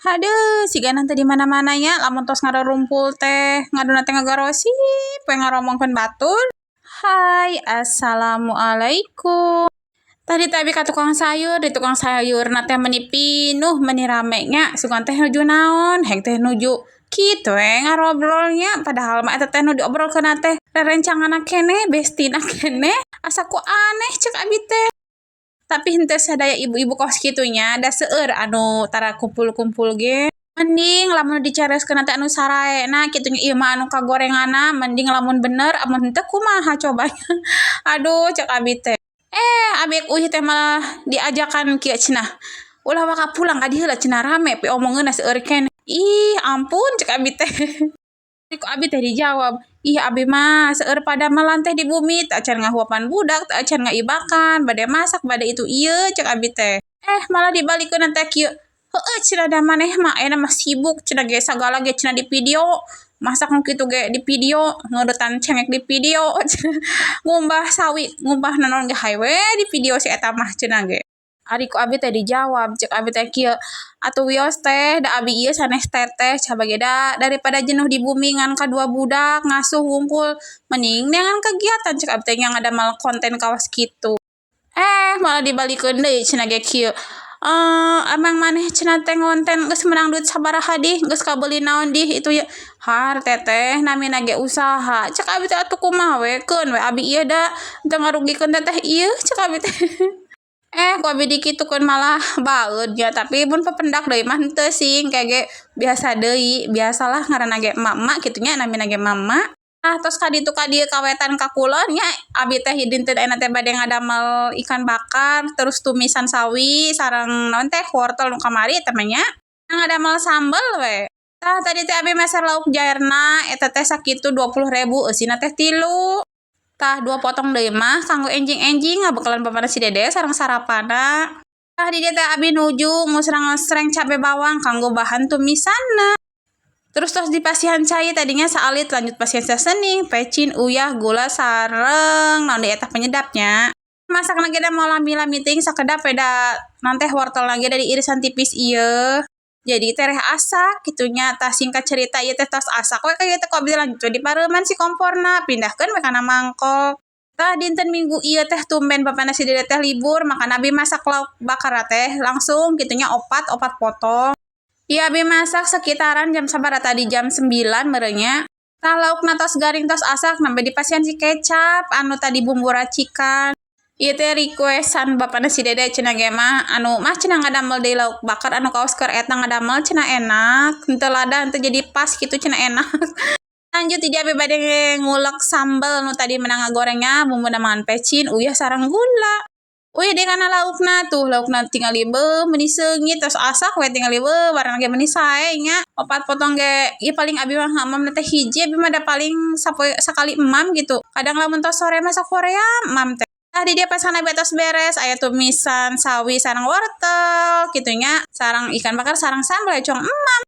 Haduh, sigana teu di mana-mana nya lamun tos ngarumpul teh ngadona teh ngagarosip we ngaromongkeun batur. Hai, assalamualaikum. Tadi teh abi ka tukang sayur, di tukang sayurna teh meuni pinuh, meuni rame nya. Sugan teh nuju naon? Heng teh nuju kitu we ngarobrol nya, padahal mah eta teh nu diobrolkeunna teh rerencanganna keneh, bestina keneh. Asa ku aneh cek abi teh. Tapi henteu sadaya ibu-ibu kos kitu nya, da seueur anu tara kumpul-kumpul ge. Mending lamun dicareoskeun teh anu saraena kitu nya, ieu mah anu kagorenganna. Mending lamun bener, amun henteu kumaha coba nya. Aduh, cek abi teh. Eh, abi uih teh malah diajakan kieu cenah. "Ulah waka pulang ka dieu heula," cenah, "rame piomongeunna, seueur keneh." Ih, ampun, cek abi teh. Ku abi teh dijawab, "Ih, abi mah seueur padamelan teh di bumi, teu acan ngahuapan budak, teu acan ngaibakan, bade masak, bade itu ieu," cek abi teh. Eh, malah dibalikeun teh kieu, "Heueuh," cenah, "da maneh mah ayeuna mah sibuk," cenah ge, "sagala ge," cenah, "di video, masak nu kitu ge di video, ngeuretan cengek di video, ngumbah sawi, ngumbah nanaon ge hayu we di video si eta mah," cenah ge. Ari ku abi teh dijawab, cek abi teh kieu, "Atuh wios teh, da abi ieu sanes teteh coba ge, da daripada jenuh di bumi ngan kadua budak ngasuh wungkul, mending neangan kegiatan," cek abi teh, nya ngadamel konten kawas kitu. Eh, malah dibalikeun deui cenah ge kieu, "Emang maneh," cenah teh, "ngonten geus meunang duit sabaraha dih, geus kabeuli naon dih, itu ieu?" "Har, Teteh, namina ge usaha," cek abi teh. "Atuh kumaha we, keun we abi ieu da teu ngarugikeun teteh ieu," cek abi teh. Eh, ku abi dikitukeun malah baeud nya, tapi mun pependak deui mah henteu sih, engke ge biasa deui, biasalah ngaranna ge emak-emak kitu nya, namina ge emak-emak. Ah, tos ka ditu ka dieu ka wetan ka kulon nya, abi teh dinten ayeuna teh bade ngadamel ikan bakar, terus tumisan sawi sareng naon teh, wortel nu kamari teh mah nya. Ngadamel sambel we. Tah, tadi teh abi meser lauk jaerna, eta teh sakitu 20.000, eusina teh tilu. Tah, dua potong deui mah kanggo enjing-enjing ngabekalan bapana si Dede sareng sarapanna. Tah, di dieu teh abi nuju ngosreng-ngosreng cabe bawang kanggo bahan tumisanna. Terus tos dipasihan cai tadinya saalit, lanjut pasihan seasoning, pecin, uyah, gula, sareng naon deui eta, penyedapnya. Masakna ge da moal lami-lami teuing, sakedap we, da nanteh wortelna ge da diirisan tipis ieu. Jadi tereh asak kitu nya. Tah, singkat cerita ieu teh tos asak we ka ieu teh ku abi lanjut we dipareuman si komporna, pindahkeun we kana mangkok. Tah, dinten Minggu ieu teh tumben bapana si Dede teh libur, makana abi masak lauk bakar teh langsung kitu nya, opat opat potong. Ieu abi masak sekitaran jam sabaraha tadi, jam 9 meureun nya. Tah, laukna tos garing, tos asak, nembe dipasihan si kecap anu tadi bumbu racikan. Ieu teh requestan bapana si Dede cenah ge mah, anu mah cenah ngadamel deui lauk bakar anu kawas keur eta ngadamel cenah enak, henteu lada, henteu jadi pas kitu cenah, enak. Lanjut di dieu abi bade ngulek sambel nu tadi meunang ngagorengnya, bumbuna mangan pecin, uyah sareng gula. Uih deui kana laukna tuh, laukna tingali beuh meuni seungit, tos asak we tingali, beuh warna ge meuni sae nya. Opat potong ge ieu paling abi mah ngamam teh hiji, abi mah da paling sapoe sakali emam gitu. Kadang lamun tos sore mah sok hoream emam teh. Tah, di dieu pas abi tos beres, aya tumisan sawi sareng wortel kitu nya, sareng ikan bakar sareng sambel cong emam.